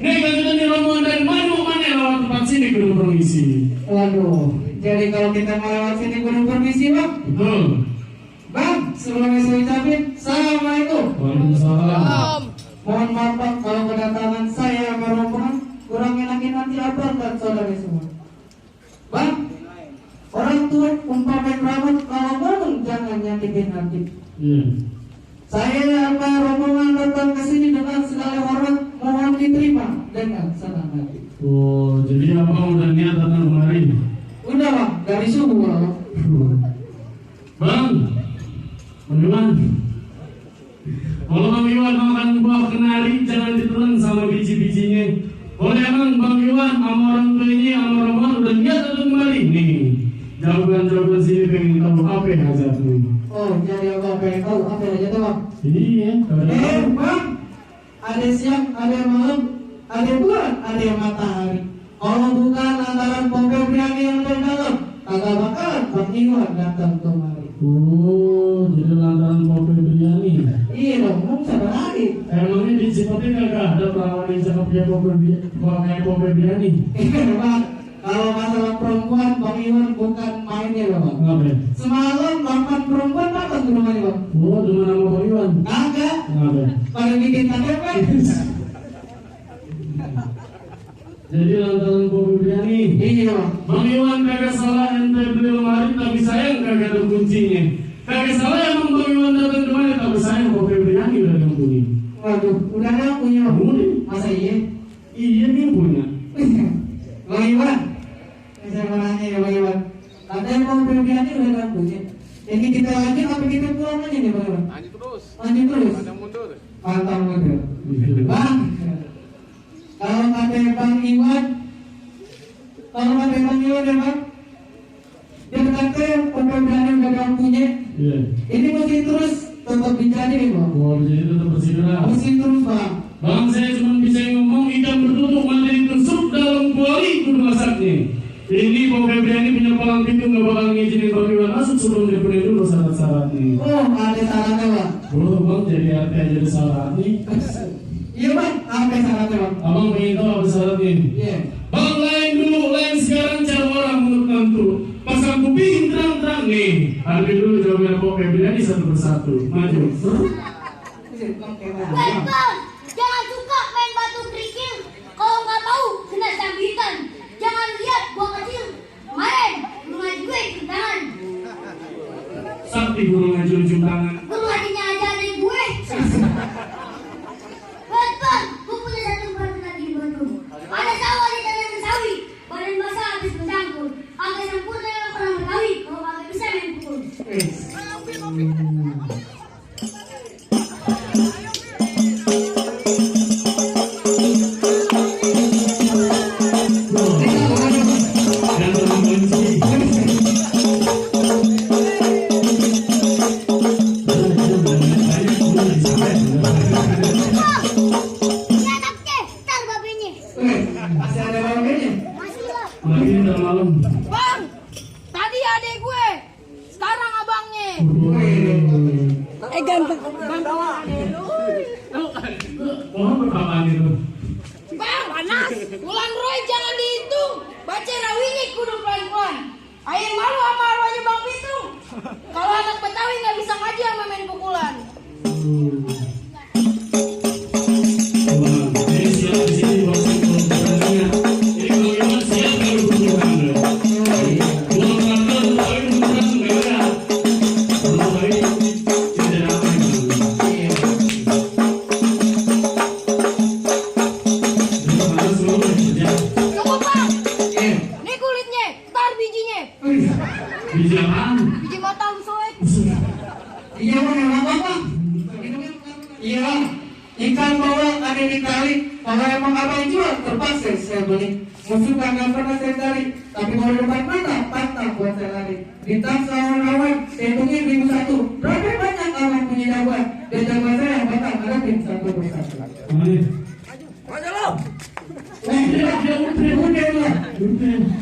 Nih kalau di rombongan dari mana lewat tempat sini kudu permisi. Waduh, jadi kalau kita mau lewat sini kudu permisi bang. Betul. Bang, sebelumnya saya ucapin Assalamualaikum. Waalaikumsalam. Mohon maaf Pak, kalau kedatangan saya sama rombongan kurang enakin nanti apa dan saudara semua. Bang, orang tua umpamai kerabat kalau ngomong jangan nyakitin hati. Iya. Saya sama rombongan datang ke sini dengan segala hormat, mohon diterima dengan senang hati. Oh, jadi abang udah niat datang kemari? Udah bang, dari subuh bang. Bang, bagaimana? Kalau Bang Iwan makan buah kenari jangan ditelan sama biji-bijinya. Kalau emang Bang Iwan sama orang tua ini sama rombongan udah niat datang kemari nih. Jawaban sini pengen tahu apa yang hajatmu. Oh, jadi apa pengen tahu apa aja tuh bang? Iya, Bang, ada siang, ada malam, ada bulan, ada matahari. Kalau bukan antara Pope Briani yang dari dalam, kagak bakalan Bang Iwan datang kemari. Oh, jadi lantaran Pope Briani. Iya dong, mau siapa lagi? Emangnya di Cipete kagak ada perawan yang cakep kayak Pope Briani? Iya bang, kalau masalah perempuan Bang Iwan bukan mainnya loh bang. Ngapain? Semalam makan perempuan datang ke rumahnya bang. Oh, cuma nama Bang Iwan. Kagak, Ngapain? pada bikin KTP. Jadi lantaran Pope Briani. Iya bang. Bang Iwan kagak salah ente beli lemari tapi sayang kagak ada kuncinya. Kagak salah emang Bang Iwan datang kemari tapi sayang Pope Briani udah yang punya. Waduh, udah nggak punya bang? Udah. Masa iya? Iya nih punya. Bang Iwan, saya mau nanya ya Bang Iwan. Katanya Bang Briani udah nggak punya. Jadi kita lanjut apa kita pulang aja nih Bang Iwan? Lanjut terus. Lanjut terus. Ada mundur. Pantang mundur. Bang, kalau katanya Bang Iwan, ya Bang, dia katanya Bang Briani udah nggak punya. Iya. Ini mesti terus tetap dijadi nih Bang. Oh, jadi tetap bersikap. Mesti terus Bang. Bang, saya cuma bisa ngomong ikan bertutup mati ditusuk dalam kuali kudu masaknya. Ini Pope Briani punya palang pintu nggak bakal ngizinin Bang Iwan masuk sebelum dia penuhi dulu syarat-syaratnya. Oh, ada syaratnya Bang. Belum Bang, jadi RT aja ada syaratnya. Iya Bang, apa syaratnya Bang? Abang pengen tahu apa syaratnya? Iya. Bang, lain dulu, lain sekarang cara orang menurut tentu. Pasang kuping terang-terang nih. Ambil dulu jawaban Pope Briani satu persatu. Maju. Bang, jangan suka main batu kerikil. Kalau nggak tahu, kena cambitan. Jangan lihat gua kecil. Kemarin, rumah gue cium tangan. Sakti guru ngajur tangan. Guru hatinya aja ada gue. Bang, gue punya satu pertanyaan di Bandung. Ada sawah di tanah sawi. Badan basah habis bercampur. Agak sempurna orang Betawi. Kalau kagak bisa main pukul. Masih ada babenya? Masih lah. Lagi udah malam. Bang, tadi adek gue, sekarang abangnya. Ganteng. Oh, pertama itu. Bang, panas. Ulang Roy jangan dihitung. Baca rawinya kudu pelan-pelan. Air malu sama arwahnya Bang Pitung. Kalau anak Betawi nggak bisa ngaji sama main pukulan. Cukup Bang. Ini kulitnya, tar bijinya. Biji apaan? Biji matang soek. Iya Bang, emang apa? Iya Bang, ikan bawal ada di kali. Kalau emang abang jual, terpaksa saya beli. Musuh kagak pernah saya cari, tapi kalau depan mata, patah buat saya lari. Di tas kawan-kawan, saya hitungin 1001. Berapa banyak orang punya jagoan? Dan jagoan saya yang bakal hadapin satu persatu. Maju lo. Udah.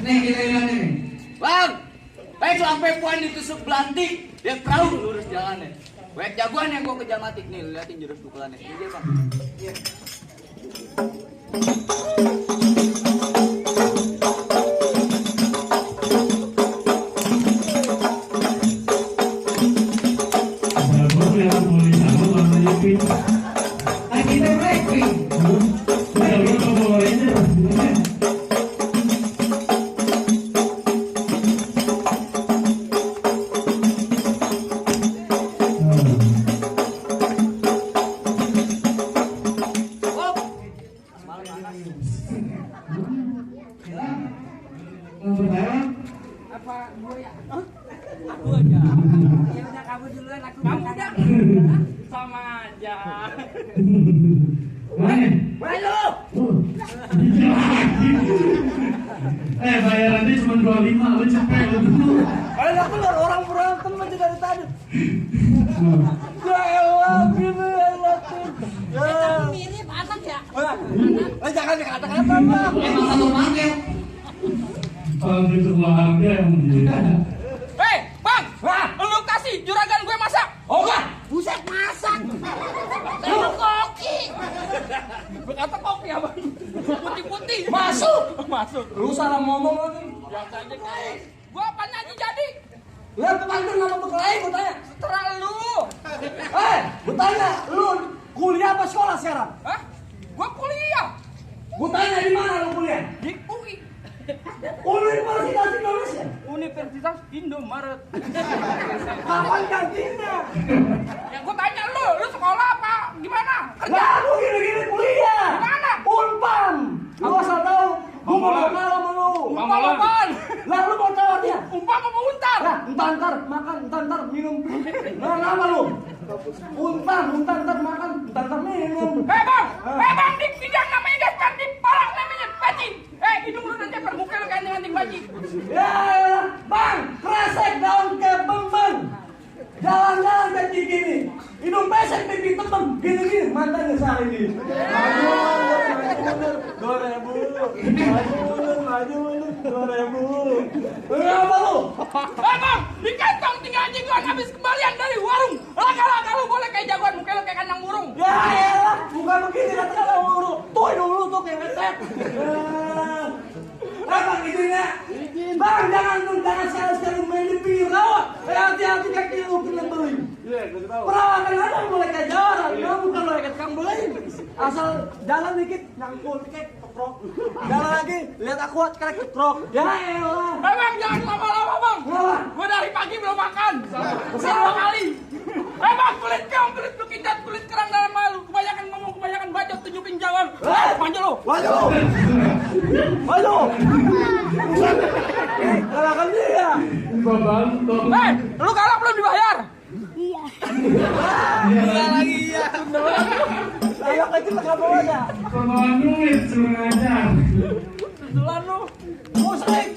Nih kita lihat ini. Bang, baik sampai poin ditusuk belantik, dia tahu lurus jalannya. Baik jagoan yang gua kejar matik nih, liatin jurus pukulannya. Ini dia Bang. Bagus ya, boleh sama warnanya pink. Lagi Blackpink. Ya, lu bawa aja. Apa gue ya? Aku aja. Ya udah kamu duluan, aku kamu udah. Sama aja. Mana? Halo. Bayarannya cuma 25, lu cepet lu. Kalau aku lihat orang berantem aja dari tadi. Ya elah, gini elah tuh. Ya. Mirip anak ya. Jangan dikata-kata mah. Emang satu paket. Kalau itu keluarga yang dia. Hei, Bang! Wah, lu kasih juragan gue masak. Oh, enggak. Buset, masak. Lu koki. Berkata koki apa? Putih-putih. Masuk. Lu salah ngomong lagi. Biasa aja, guys. Gua apa nyanyi jadi? Lihat temanku nama berkelahi, gue tanya. Terlalu. Gue tanya, lu kuliah apa sekolah sekarang? Hah? Gua kuliah Gue tanya di mana lu kuliah? di UI. Universitas Indonesia. Universitas Indomaret. Kapan gantinya? Ya gua tanya lu sekolah apa? Gimana? Kerja? Lah, lu gini-gini kuliah. Di mana? Unpam. Lu asal tahu, gue mau kalah sama lu. Umpam apaan? Lah, lu mau tahu dia? Umpam apa untar? Nah, entar makan, entar minum. Nah, nama lu? Untar makan, entar minum. Bang, di bidang namanya dasar, di palak namanya baci. Hidung lu nanti permuka lu kayak anting baci. Ya, bang, kresek daun kayak bembang. Jalan-jalan kayak gini. Hidung pesek pipi tembem. Gini-gini, mantan ngesari ini. Maju mundur, 2.000. Kenapa lu? Bang, di kantong tinggal jenggot habis kembalian dari warung. Laka-laka lu boleh kayak jagoan, muka lu kayak kandang burung. Ya elah, bukan begini kata-kata lu. Tuh hidung lu tuh kayak ngetek. Bang, izinnya. Bang, jangan sekali-sekali main di pinggir rawa. Hati-hati kaki lu kena beli. Perawatan ada mulai kayak jalan, kamu bukan mulai kayak tukang beli. Asal jalan dikit, nyangkul dikit, keprok. Jalan lagi, lihat aku sekarang keprok. Ya elah. Bang, jangan lama-lama bang. Kenapa? Gua dari pagi belum makan. Berapa kali? Bang, kulit lu kicat, kulit kerang dalam malu. Kebanyakan ngomong, kebanyakan bacot, tunjukin jalan. Maju lu. Maju. Kalahkan dia. Bantu. Lu kalah belum dibayar? Iya. Iya lagi ya. Ayo kecil nggak bawa aja. Pembawa duit suruh ngajar. Duluan lu. Musrik.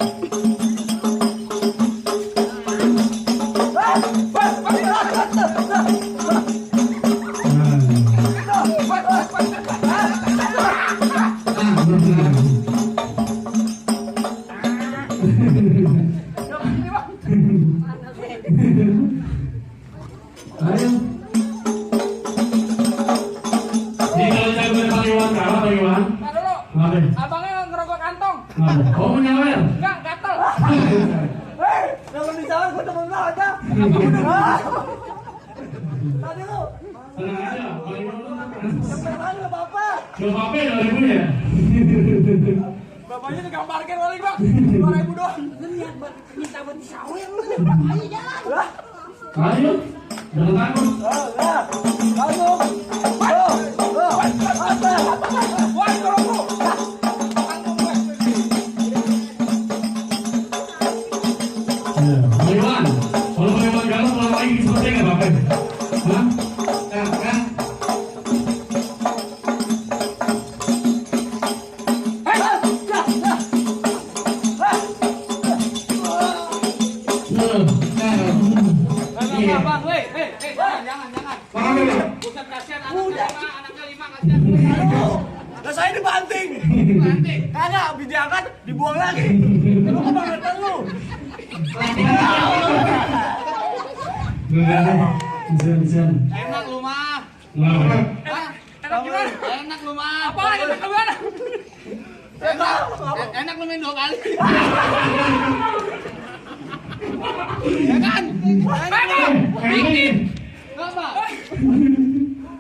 Ayo. Ini kalau jago Bang Iwan kalah Bang Iwan. Nah dulu. Ngapain? Abangnya ngerokok kantong. Oh menyawer. Enggak, gatel. Jangan dijalan, gue temen lu aja. Tadi lu, Tenang aja, Bang Iwan tuh sampai mana nggak apa-apa. gak apa-apa ya 2000 ya. Bapaknya digambarkan kali bang. 2.000 doang. Lihat minta buat disawer lu. Ayo jalan. Ayo, jangan takut. Ayo. Wah, ngerokok. Bang Iwan, kalau Bang Iwan galau pulang lagi seperti nggak apa-apa. Hah? Kan? Iya. Bang, jangan. Bukan kasihan anaknya 5 kasihan. Nah saya dibanting. Kagak, habis diangkat, dibuang lagi. Lu kebangetan lu. Bisa. Enak lu mah. Kenapa? Enak gimana? Enak lu mah. Apa enak gimana? Enak lu main 2 kali. Ya kan? Bikin. Ngapa?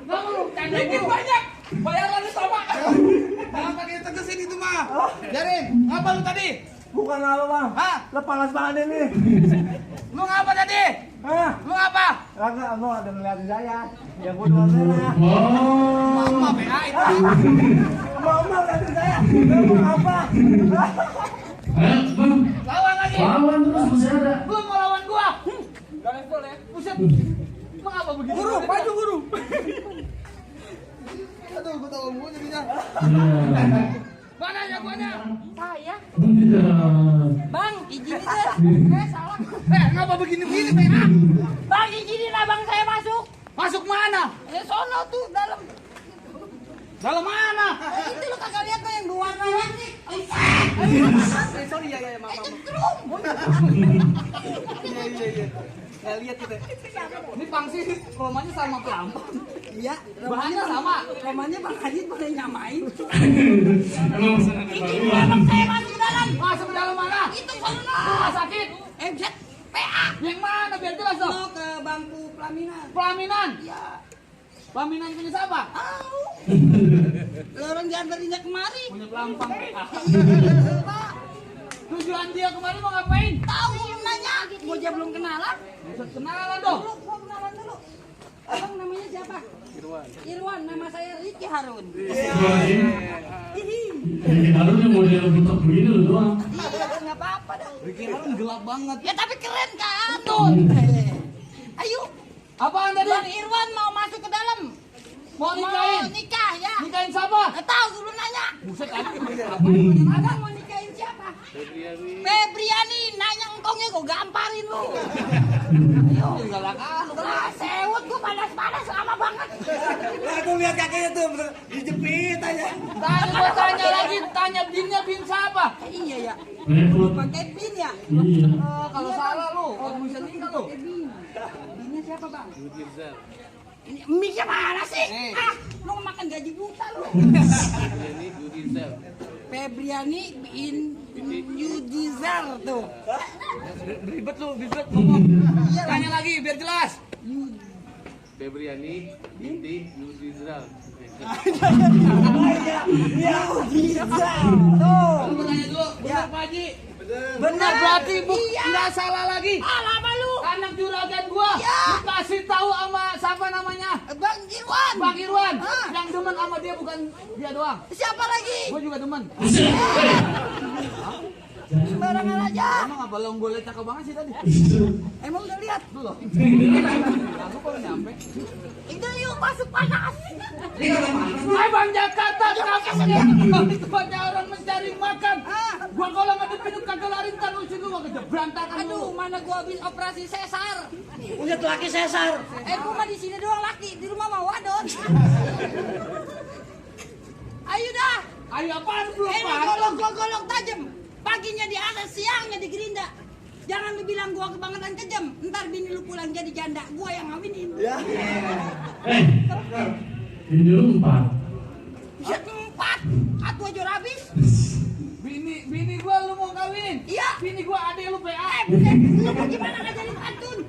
Ngapa lu? Bikin banyak. Bayarannya sama. Jangan pakai tegesin itu mah. Jarin, ngapa lu tadi? Bukan apa bang. Hah? Lo panas banget ini. Lu ngapa tadi? Hah? Lu ngapa? Kagak, lo ada ngeliatin saya. Yang gue jual merah. Oh. Mama PA itu. Mau ngeliatin saya. Lo mau apa? Ayo, Bang. Lawan lagi. Lawan terus masih ada. Lu mau lawan gua? Gak level ya. Buset. Emang apa begini? Guru, maju guru. Aduh, gua tahu gua jadinya. Iya. Mana jagoannya? Saya. Tidak. Bang, izinin deh. Salah. Ngapa begini-begini, PA? Bang, izinin abang saya masuk. Masuk mana? Sono tuh dalam. Dalam mana? Itu lo kagak lihat tuh yang dua warna-warni. Sorry ya, maaf. Cetrum. Iya. Nggak lihat kita. Ini pangsi romanya sama pelampung. Iya. Bahannya sama. Romanya Bang Haji boleh nyamain. Emang pesanan Izinin baru. abang saya masuk ke dalam. Masuk ke dalam mana? Itu sono. Rumah sakit. MZ PA. Yang mana biar jelas dong. Mau ke bangku pelaminan. Pelaminan. Iya. Pelaminan punya siapa? Orang diantarinnya kemari. Punya pelampang PA. Tujuan dia kemarin mau ngapain? Tahu lu nanya. Gua aja belum kenalan. Bisa kenalan dong. Gua kenalan dulu. Abang namanya siapa? Irwan. Nama saya Ricky Harun. Ini harusnya model butek begini loh doang. Iya, nggak apa-apa dah. Ricky Harun gelap banget. Ya tapi keren kan tuh. Ayo, Apaan tadi? Bang Irwan mau masuk ke dalam. Mau nikahin? Mau nikah ya. Nikahin siapa? Nggak tahu dulu nanya. Buset tadi. Abang mau nikahin siapa? Febriani. Nanya engkongnya gua gamparin lu. Ayo, galak ah. Lah, sewot gua panas-panas lama banget. Tuh lihat kakinya tuh dijepit aja. Tanya lagi, tanya binnya bin siapa? Iya ya. Repot. Pakai pin ya. Iya. Kalau salah lu, kalau bisa tinggal lu. Ini siapa bang? Ini mie mana sih? Eh. Ah, lu makan gaji buta lu. Febriani in Yudizer tuh. Ribet lu, ribet ngomong. Tanya lagi biar jelas. Febriani binti Yudhizral. Yudizer tuh. Aku mau tanya dulu, benar Pak Haji? Benar Berarti Iya. nggak salah lagi. Ah, lama lu. Anak juragan gua, Iya. lu kasih tahu sama siapa namanya? Bang Irwan. Bang Irwan. Ah. Yang demen sama dia bukan dia doang. Siapa lagi? Gua juga demen. Sembarangan aja. Emang apa lo gue liat cakep banget sih tadi? Emang udah lihat? Belum. Aku baru nyampe. Itu yuk masuk panas. Hai Bang Jakarta, kamu itu banyak orang mencari makan. Gua kalau ngadepin kagak lari ntar lu situ gua kerja berantakan Aduh, lu. mana gua habis operasi sesar. Punya laki sesar. Gua mah di sini doang laki, di rumah mah wadon. Ayo dah. Ayo apaan belum Emang golok tajam. Paginya di atas, siangnya di gerinda. Jangan lu bilang gua kebangetan kejam. Ntar bini lu pulang jadi janda, gua yang ngawinin. Ini lu 4. Ya 4, atu aja udah habis. Bini gua lu mau kawin? Iya. Bini gua adek lu PA. Bukan, lu gimana gak jadi pantun?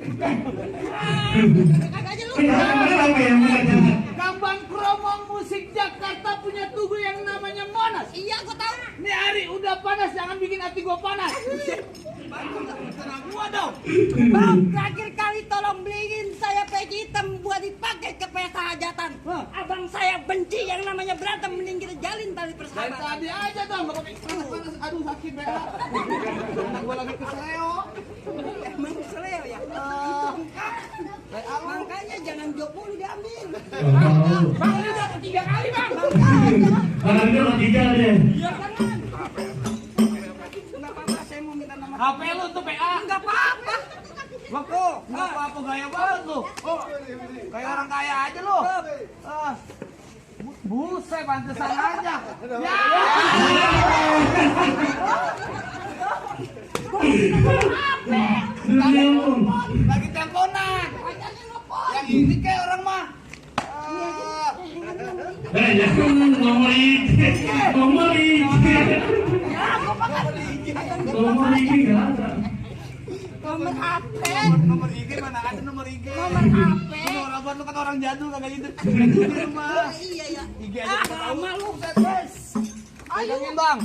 Kagak aja lu. Gambang Kromong Musik Jakarta punya tugu yang namanya Monas. Iya, gua tahu. Nih hari udah panas, jangan bikin hati gua panas. Tenang gua dong. Bang, terakhir kali tolong beliin saya peci hitam buat dipakai ke pesta hajatan. Abang saya benci yang namanya berantem, mending kita jalin tali Dari persahabatan. tadi aja dong, gak pakai panas-panas. Aduh sakit PA. Karena gua lagi keseleo. Emang seleo ya? Makanya jangan jok mulu diambil. Bang, ini udah ketiga kali bang. Karena dia udah 3 deh. Jangan. Enggak apa-apa, saya mau minta nomor. HP lu tuh PA. Enggak apa-apa. Bang, nggak apa-apa gaya banget lu. Oh, kayak orang kaya aja lu. Buset, pantesan aja. Ya. Lagi teleponan. Yang ini kayak orang mah. Jangan ngomong. Nomor ini nggak ada. Nomor HP. Nomor IG mana ada nomor IG? Nomor HP. Nomor apa lu kan orang jadul kagak hidup di rumah. Iya ya. IG aja nggak tahu. Sama lu guys. Ayo Bang.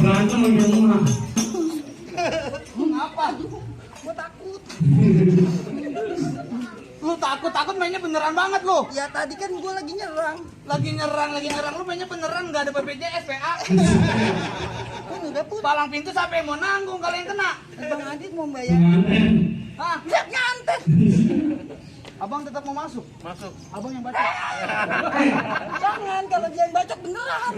Berantem yang murah. Apa? Gua takut. Lu takut mainnya beneran banget lu. Ya tadi kan gua lagi nyerang. Lagi nyerang lu mainnya beneran nggak ada BPJS PA. Palang pintu sampai mau nanggung kalau yang kena. Bang Adit mau bayar. Pengantin. Ah, lihat nyantet. Abang tetap mau masuk? Masuk. Abang yang baca. Jangan, kalau dia yang baca beneran.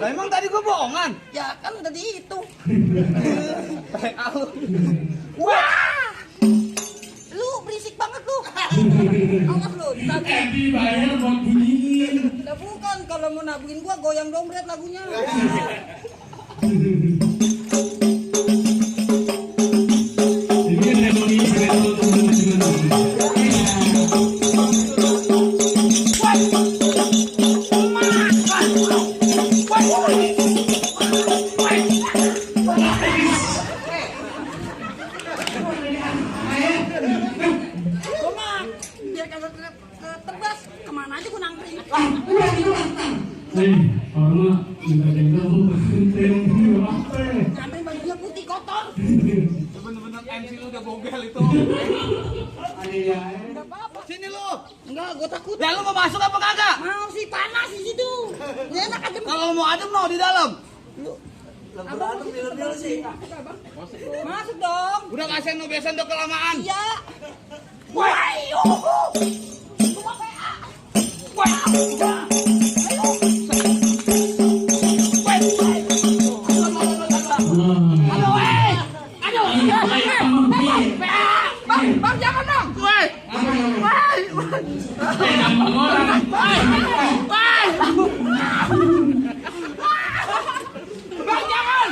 Lah emang tadi gua bohongan? Ya kan udah dihitung. Wah! Lu berisik banget lu. Awas lu, ditagih. Dibayar buat bunyiin. Ya bukan, kalau mau nabungin gua goyang dompet lagunya. Ini remoni sereto teman-teman. Biar kagak tebas, kemana aja gua nangkring. Hei, orang minta lu penting apa? Sampai bajunya putih kotor. Bener-bener MC lu udah bogel itu. Enggak apa-apa. Sini lu. Enggak, gua takut. Ya lu mau masuk apa kagak? Mau sih, panas di situ. Ya enak adem. Kalau mau adem no di dalam. Lu Abang adem dulu sih. Masuk dong. Udah kasihan lu biasa udah kelamaan. Iya. Wah, Cuma PA. Wah, udah. Ayo. Halo, aduh, bang jangan dong, Gampang orang. bang jangan,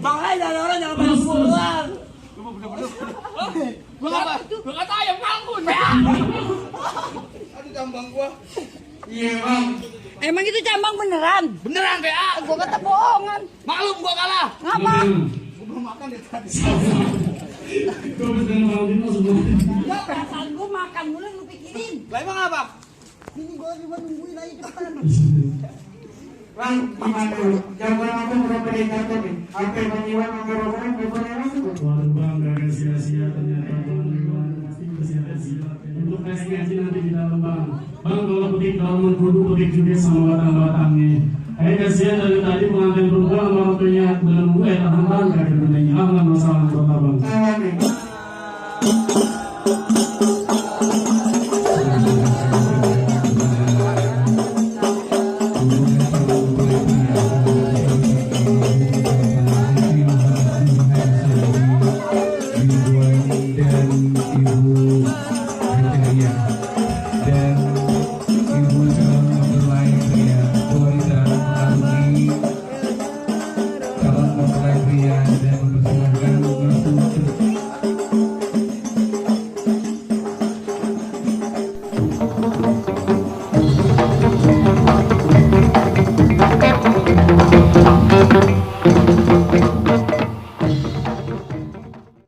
bang ada orang jangan pada keluar. Gua kata ayam kalkun. Aduh jambang gua. Iya bang. Emang itu jambang beneran? Beneran PA. Gua kata bohongan. Maklum gua kalah. Ngapa? Gua belum makan dari tadi. Gue bener mau semua. Gua perasaan gua makan mulu lu pikirin. Lah emang apa? Ini gua cuma nungguin aja cepetan. Bang, gimana? Jawaban aku berapa di kantor nih? Apa yang menyiwan anggaran berapa masuk? Waduh bang, gak sia-sia ternyata bang Iwan pasti bersia-sia. Untuk tes ngaji nanti di dalam bang. Bang kalau petik kalau kudu petik juga sama batang-batangnya. Kasihan dari tadi pengantin perempuan sama orang tuanya dengan gue tahan bang gak ada gunanya. Masalah kota bang. Amin.